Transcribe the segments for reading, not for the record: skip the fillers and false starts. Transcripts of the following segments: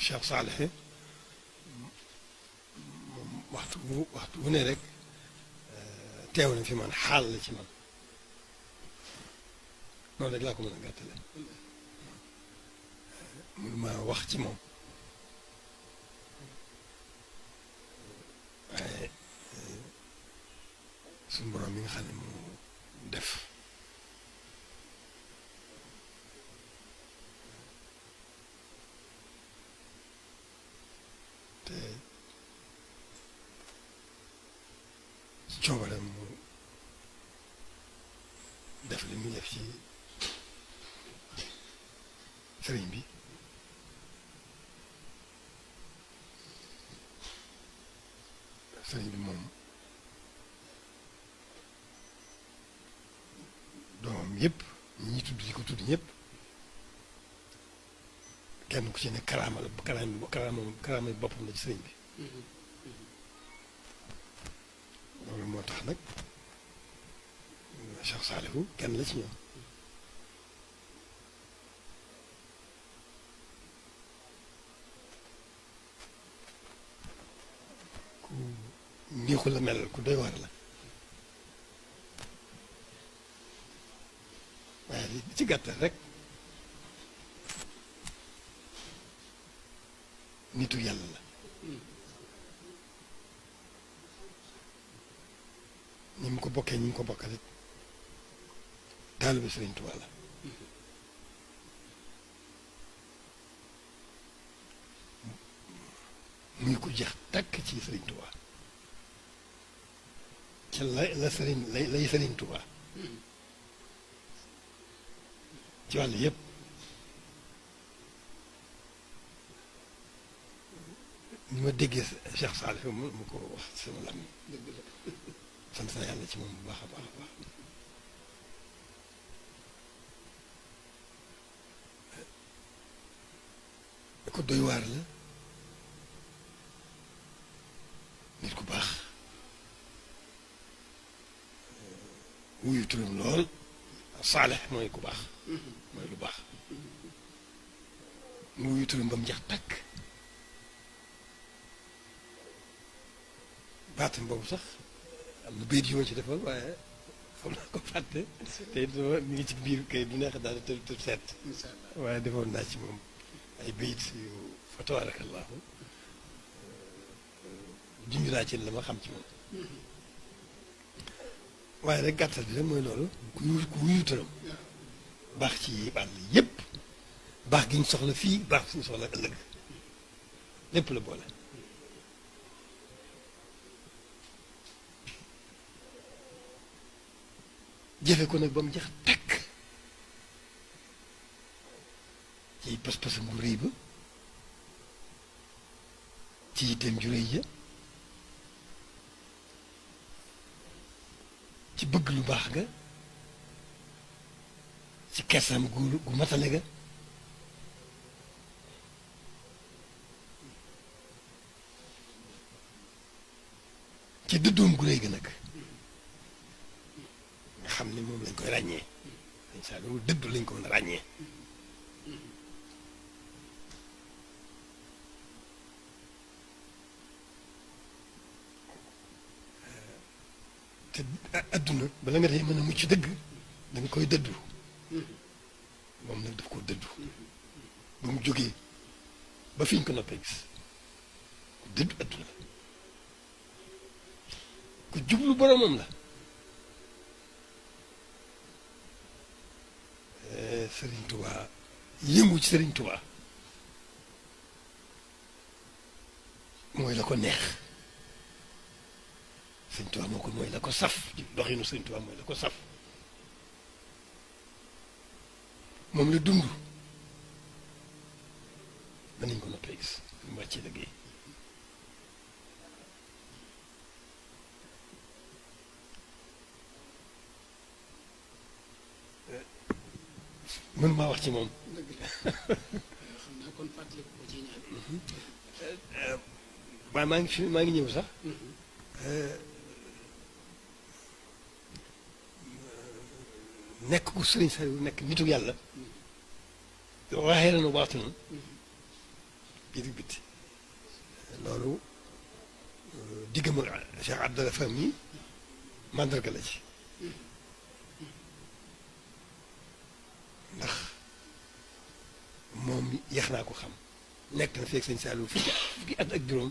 Cheikh Salih waxtu wu ne rek teew na fi man xaal la ci man noonu rek laa ko mën a gàttale mun ma wax ci moom waaye suñu borom mi nga xam ne mu def te coobareem mu def li muy def ci sëriñ bi sëriñ bi moom doomam yëpp ñi tudd di ko tudd ñëpp kenn ku ci ne karaama la karaama boppam la ci sëriñ bi loolu moo tax nag Cheikh Saliou kenn la ci ñoom ku neexu la mel ku doy waar la waaye li ci gàttal rek nitu yàlla la ni mu ko bokkee ñi mu ko bokkal it taalibe Sëriñ Tuubaa la muy ko jeex takk ci Sëriñ Tuubaa ca lay Sëriñ Tuubaa ci wàll yëpp ni ma déggee Cheikh Saliou mu ko wax ci sama lam sant na yàlla ci moom bu baax a baax a baax ko doy waar la nit ku baax wuyu turam lool Saalix mooy ku baax mooy lu baax mu wuyu turam ba mu jeex takk baatam boobu sax am na béykat yu ma ci defoon waaye xam naa ko fàtte te it mi ngi ci biir kay du neex daal te seet waaye defoon naa ci moom ay béykat yu fa tabaarakallaahu junj naa ci la ma xam ci moom waaye rek gàttal bi rek mooy loolu ku wuyu turam baax ci wàll yépp baax gi ñu soxla fii baax suñu soxla ëllëg lépp la boole jëfe ko nag ba mu jeex takk ci pas-pasam bu rëy ba ci yitteem ju rëy ja ci bëgg lu baax ga ci kersam gu matale ga ci dëddoom gu rëy ga nag nga xam ni moom lañ koy ràññee dañ saa loolu dëddu lañ ko mën a ràññee te adduna bala nga dee mën a mucc dëgg da nga koy dëddu moom nag daf koo dëddu ba mu jógee ba fi ñu ko noppee gis ku dëddu adduna la ku jublu boromam la Sëriñ Tuubaa yëngu ci Sëriñ Tuubaa mooy la ko neex Sëriñ Tuubaa moo ko mooy la ko saf doxinu Sëriñ Tuubaa mooy la ko saf moom la dund danañ ko noppee gis mu wàccee liggéey mën maa wax ci moom xam naa kon fàttali ko ci ñaan waaye maa ngi ñëw sax nekk ku Sëriñ Saliou nekk nitu yàlla waxee na nu waxtu noonu biir ak bitti loolu diggam ak Cheikh Abdallah Fahmi mandarga la ci ndax moom yeex naa ko xam nekk na feeg sëñ Saliou fukki at ak juróom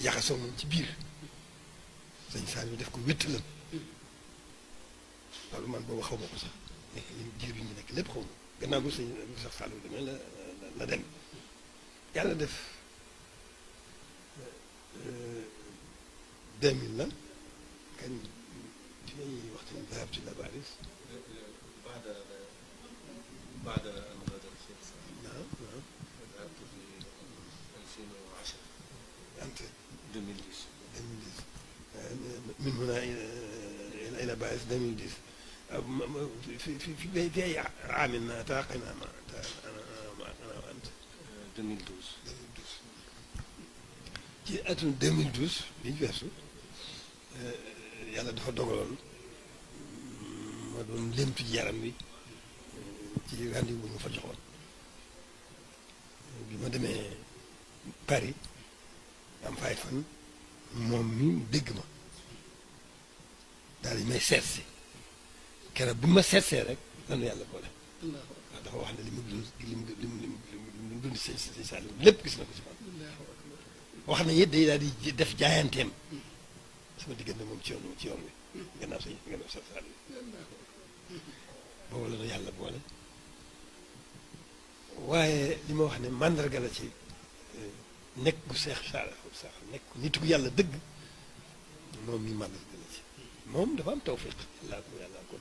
yaxasoo moom ci biir sëñ Saliou def ko wéttalam loolu man boobu xaw ma ko sax mais li diir bi ñu nekk lépp xaw ma gannaaw bu sëñ Cheikh Saliou demee la dem yàlla def 2000 la kañ dinañuy waxtaan ذهبت إلى باريس بعد أن غادر الشيخ سعد. نعم نعم ذهبت في 2010 أنت 2010. 2010 من هنا إلى باريس 2010 في أي عام تلاقينا أنا وأنت 2012. ci atum 2012 bi ñu weesu yàlla dafa dogaloon ma doon lémtu yaram wi ci rendez-vous bu ñu fa joxoon bi ma demee Paris am fay fan moom mi dégg ma daal di may seet si keroog bu ma seetsee rek lanu yàlla boole waaw dafa wax ne li mu dund sëñ Saliou lépp gis na ko ci man wax na it day daal di def jaayanteem sama diggante moom ci yoon wi gannaaw sëñ Saliou boobu la nu yàlla boole waaye li ma wax ne màndarga la ci nekk gu Seex Saliou sax nekk nit ku yàlla dëgg moom mi màndarga la ci moom dafa am tawfiq yàlla ko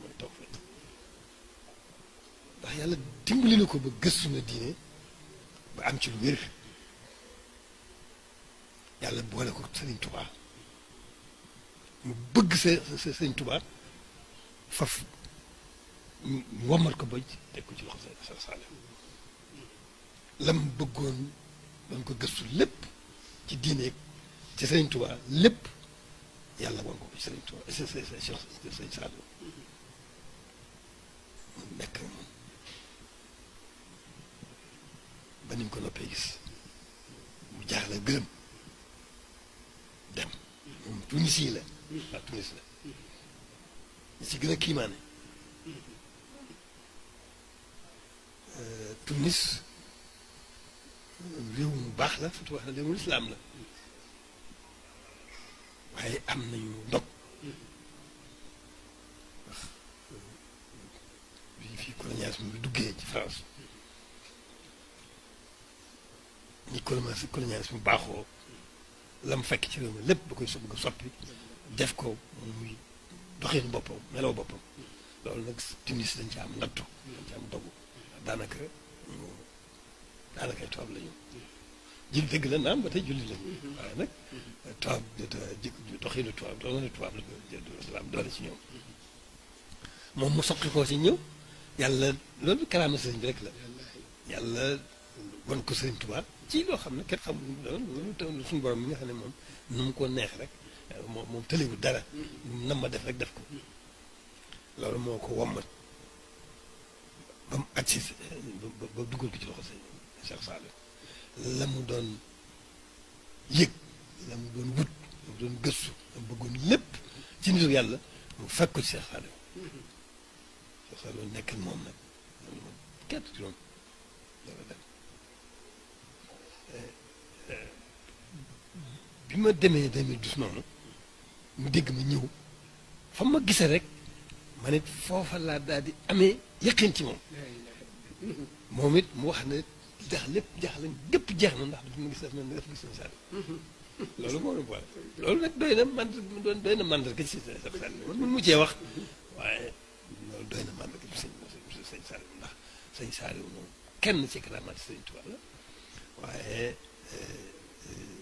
mooy tawfiq ndax yàlla dimbali na ko ba gëstu na diine ba am ci lu wér yàlla boole ko Sëriñ Tuubaa mu bëgg Sëriñ Tuubaa faf ñu wommal ko ba teg ko ci loxo Seex Saliou lam bëggoon doon ko gëstu lépp ci diine ci Sëriñ Tuubaa lépp yàlla woon ko ci Sëriñ Tuubaa Sëriñ Saliou mu nekk moom ba ni mu ko noppee gis mu jaaxle gërëm dem moom Tunis yi la waaw Tunis la ñi ci gën a kiimaane Tunis réew mu baax la surtout wax na réewu lislaam la waaye am nañu ndog wax bi fii colonialisme bi duggee ci France ñi colonialisme baaxoo la mu fekk ci réew mi lépp ba koy bëgg a soppi def ko muy doxinu boppam melaw boppam loolu nag Tunis dañ ci am nattu dañ ci am dogu daanaka ay tubaab la ñu jil dëgg la naam ba tey jullit lañu waaye nag tubaab doxinu tubaab la am doole ci ñoom moom mu soqi koo ci ñëw yàlla loolu karaama sëriñ bi rek la yàlla wan ko Sëriñ Tuubaa ci loo xam ne kenn xamul loolu suñu borom mi nga xam ne moom nu mu ko neex rek moom tëliwul dara nam ma def rek def ko loolu moo ko wommat ba mu agsi ba duggal ko ci loxo sëñ Cheikh Saliou la mu doon yëg la mu doon wut la mu doon gëstu la mu bëggoon lépp ci nitu yàlla mu fekk ko ci Cheikh Saliou Cheikh Saliou nekk moom nag loolu moom kenn juróom loolu dem bi ma demee 2012 noonu mu dégg ma ñëw fa ma gisee rek ma ne foofa laa daal di amee yëqin ci moom moom it mu wax ne jax lépp jaxle gépp jeex na ndax dafa ma gis dafa gis Sëriñ Saliou loolu moo doon boole loolu nag doy na mandarga ci Sëriñ Saliou man mun mu cee wax waaye loolu doy na mandarga ci Sëriñ Saliou ndax Sëriñ Saliou moom kenn ci karaamaati Sëriñ Tuubaa la waaye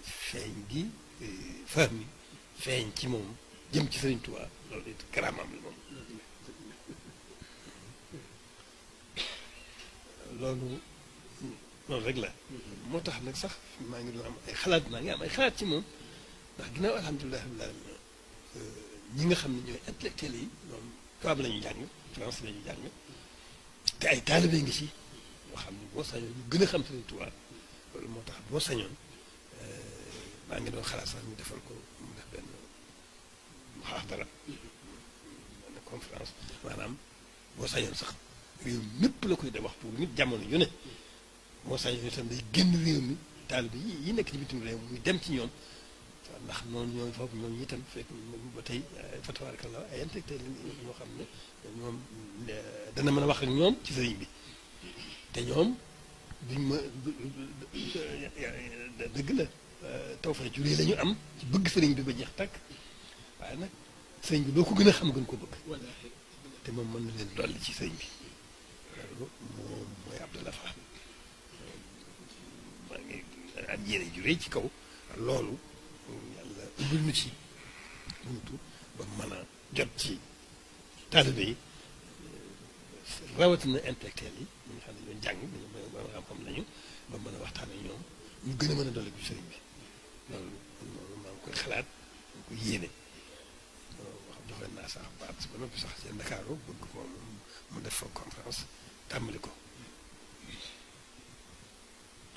feeñ gi fahmi feeñ ci moom jëm ci Sëriñ Tuubaa loolu it karaamaam la moom loolu noonu rek la moo tax nag sax maa ngi doon am ay xalaat ci moom ndax ginnaaw alhamdulilah rabbil alamin ñi nga xam ne ñooy intellectuels yi ñoom tubaab la ñuy jàng France la ñuy jàng te ay taalibe ngi ci yoo xam ne boo sañoon ñu gën a xam Sëriñ Tuubaa loolu moo sax boo sañoon maa ngi doon xalaat sax ñu defal ko mu def benn muhaadara benn conférence maanaam boo sañoon sax réew mépp la koy def waxtu nit jamono yu ne boo sañoon itam day génn réew mi taalibe yi nekk ci bitim réew muy dem ci ñoom ndax noonu ñooñu foofu ñooñu itam fekk ba tey fa tabarakallah ay intellectuel ñoo xam ne ñoom dana mën a wax ak ñoom ci sëriñ bi te ñoom duñ ma dëgg la tawfeex ju rëy la ñu am ci bëgg sëriñ bi ba jeex tàkk waaye nag sëriñ bi loo ko gën a xam gën ko bëgg te moom mën na leen dolli ci sëriñ bi loolu moom mooy Abdallah Fall maa ngi am yéene ju rëy ci kaw loolu yàlla ubbil nu ci buntu ba mën a jot ci taalibe yi rawatina intellectuel yi ñi nga xam ne ñoo jàng dañu mën a xam-xam nañu ba mën a waxtaan ak ñoom ñu gën a mën a dolli ci sëriñ bi loolu maa ngi koy xalaat maa ngi koy yéene wax joxe naa sax baat ba noppi sax ci Ndakaaru bëgg moom mu def fa conférence tàmbali ko.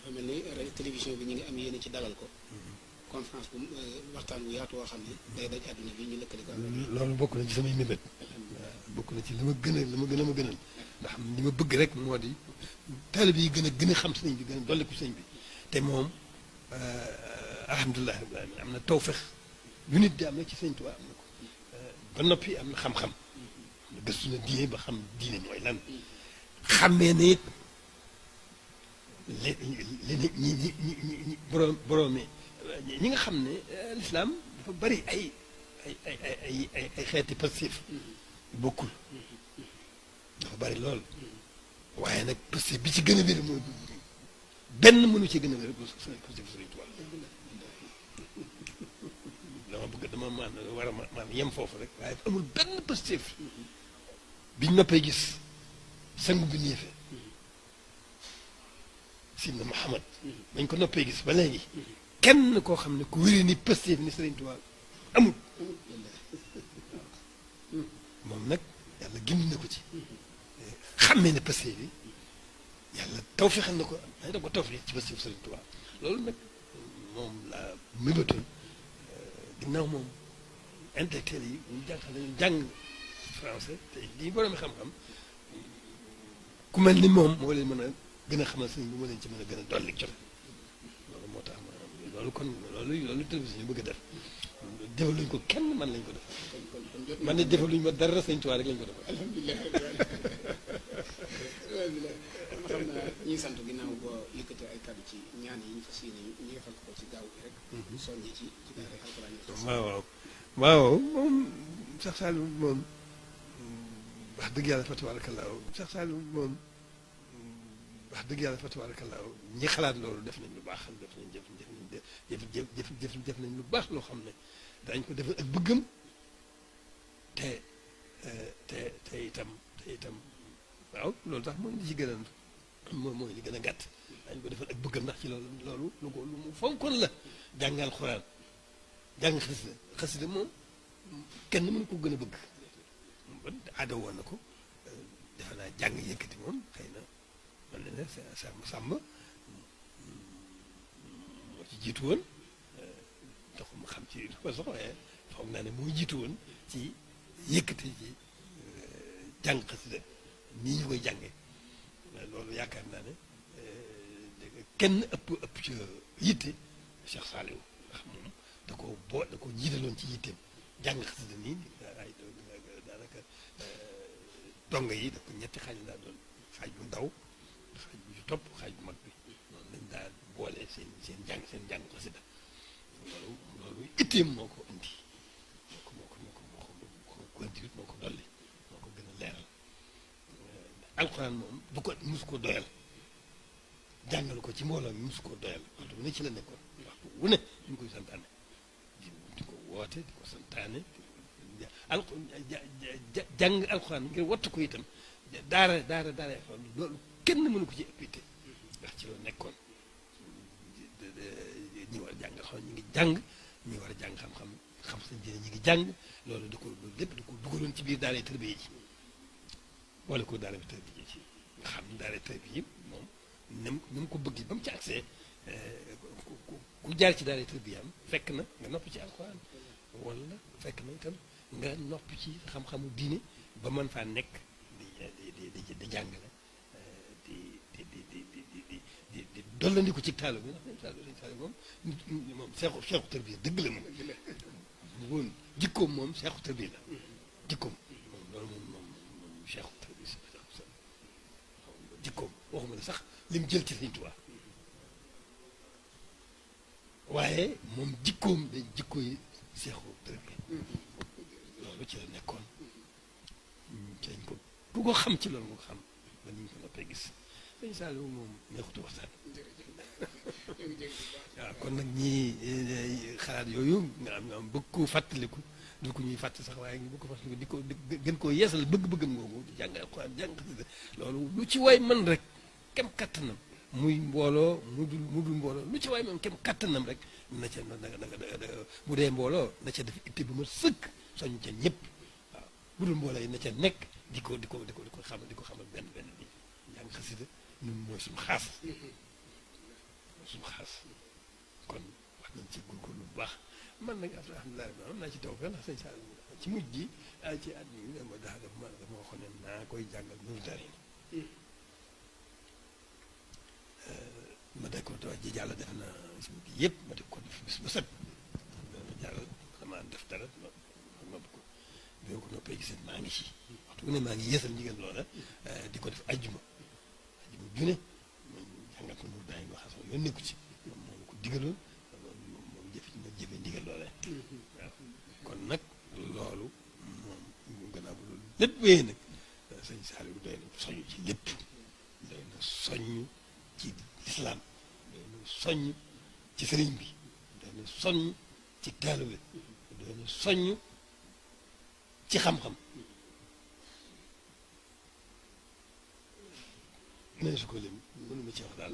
xam mel ni télévision bi ñu ngi am yéene ci dalal ko. conférence bu waxtaan bu yaatu woo xam ne day daj àdduna bi ñu lëkkale ko. loolu bokk na ci samay mébét. bokk na ci li ma gën a li ma gënal ndax li ma bëgg rek moo di taalibe yi gën a xam sëñ bi gën a dolli ko sëñ bi te moom alhamdulilah rabbil alamin am na tawfeex yu nit di am na ci sëñ Tuubaa am na ko ba noppi am na xam-xam gëstu na diine ba xam diine mooy lan xàmmee na it ñi borom ñi nga xam ne lislaam dafa bari ay xeeti passif bokkul dafa bari lool waaye nag passif bi ci gën a wér mooy benn mënu ci gën a wér passif Sëriñ Tuubaa dama war a maan yem foofu rek waaye amul benn passif biñ noppee gis sangu bi ñeefe Sidna Muhammad bañ ko noppee gis ba léegi kenn koo xam ne ku wéri ni passif ni Sëriñ Tuubaa amul moom nag yàlla gindi na ko ci xàmmee ne passif bi yàlla tawfeexal na ko dañ da ko tawfeex ci passif Sëriñ Tuubaa loolu nag moom laa mébatoon ginnaaw moom intellectuel yi ñu jàng français te lii borom xam-xam ku mel ni moom moo leen mën a gën a xamal sëriñ bi moo leen ci mën a gën a dolli jot loolu moo tax loolu kon loolu télévision yi bëgg a def defaluñ ko kenn man lañ ko def man ne defaluñ ma dara Sëriñ Tuubaa rek lañ ko def alhamdulilah alhamdulilah xam naa ñuy sant ginnaaw boo yëkkatee ay kàddu ci ñaan yi ñu fas yéene ñu defal ko ci gaaw bi rek soññi ci daara alxuraan yi waaw moom Cheikh Saliou moom wax dëgg yàlla fa tabaarakallaahu Cheikh Saliou moom wax dëgg yàlla fa tabaarakallaahu ñi xalaat loolu def nañ lu baax def nañ lu baax loo xam ne dañ ko defal ak bëggam te itam waaw loolu tax mooy li ci gën a mooy li gën a gàtt dañ ko defal ak bëggam ndax ci loolu lu mu fonkoon la jàngal Alxuraan jàng xasida moom kenn mënu ko gën a bëgg ba aada woon na ko defe naa jàng yëkkati moom xëy na man na ne sàmm moo ci jiitu woon taxul ma xam ci ko sax waaye foog naa ne moo jiitu woon ci yëkkati ci jàng xasida nii ñu koy jànge loolu yaakaar naa ne kenn ëpp ci yitte Cheikh Saliou ndax moom da ko jiitaloon ci yitteem jàng xasida nii ay daanaka donga yi da ko ñetti xaaj laa doon xaaj bu ndaw xaaj bu ci topp xaaj bu mag bi noonu lañ daa boole seen jàng xasida loolu itteem moo ko indi moo ko indi moo ko dolli moo ko gën a leeral alxuraan moom du ko mus ko doyal jàngal ko ci mbooloo mi mus ko doyal waxtu bu ne ci la nekkoon waxtu bu ne ñu koy santaane di ko woote di ko santaane jàng alxuraan ngir wattu ko itam daara loolu kenn mënu ko ci ëppite ndax ci loolu nekkoon ñi war a jàng alxuraan ñi ngi jàng ñi war a jàng xam seen diine ñi ngi jàng loolu lépp da ko dugaloon ci biir daara tërbiya ji wala ko daara tërbiya ji nga xam ne daara tërbiya ji moom ni mu ko bëgg ba mu ci accès jaar ci daara tërbiyaam fekk na nga noppi ci alxuraan wala fekk na itam nga noppi ci xam-xamu diine ba mën faa nekk di jàngale di dollandiku ci taalo bi ndax taalo moom seexu tërbiya dëgg la moom woon jikkoom moom seexu tërbiya la jikkoom moom loolu moom seexu tërbiya jikkoom waxuma ne sax li mu jël ci Sëñ Tuubaa waaye moom jikkoom dañ jikko yi seexu tërbiya loolu ci la nekkoon ci lañ ko ku ko xam ci loolu nga ko xam ba ni ñu ko noppee gis sëñ Saliou moom neexutu waxtaan waaw kon nag ñii xalaat yooyu nga am bëgg koo fàttaliku du ko ñuy fàtt sax waaye ñu bëgg ko fàttaliku di ko gën koo yeesal bëgg-bëggam googu di jàng alxuraan jàng xasida loolu lu ci waay mën rek kem kattanam muy mbooloo mu dul mbooloo lu ci waay moom kem kattanam rek na ca bu dee mbooloo na ca def itte bu ma sëkk soñ ca ñëpp waaw bu dul mbooloo yi na ca nekk di ko xamal benn bi jàng xasida ñun mooy suñu xaas kon wax nañ ci góorgóorlu bu baax man nag alhamdulilah am naa ci taw fe ndax sëñ Sall ci mujj gi ci at mi dama waxoon ne naa koy jàngal Nuuru Daarayni ma def ko ji jàll def na si mujj yëpp ma def ko def bis bu set jàll xamaa def dara nopp ko bi ko noppee gis maa ngi ci waxtu bu ne maa ngi yeesal njigéen loola di ko def ajjuma june jàngat ko Nuuru Daarayni wax sax yoon nekku ci moom ko digaloon moom jëfe ndigal loolee waaw kon nag loolu moom gannaaw bu loolu lépp wéyee nag sëñ Saliou doy na soññ ci lépp doy na soññ ci lislaam doy na soññ ci sëriñ bi doy na soññ ci taalibe doy na soññ ci xam-xam ne su ko lim mënuma ci wax daal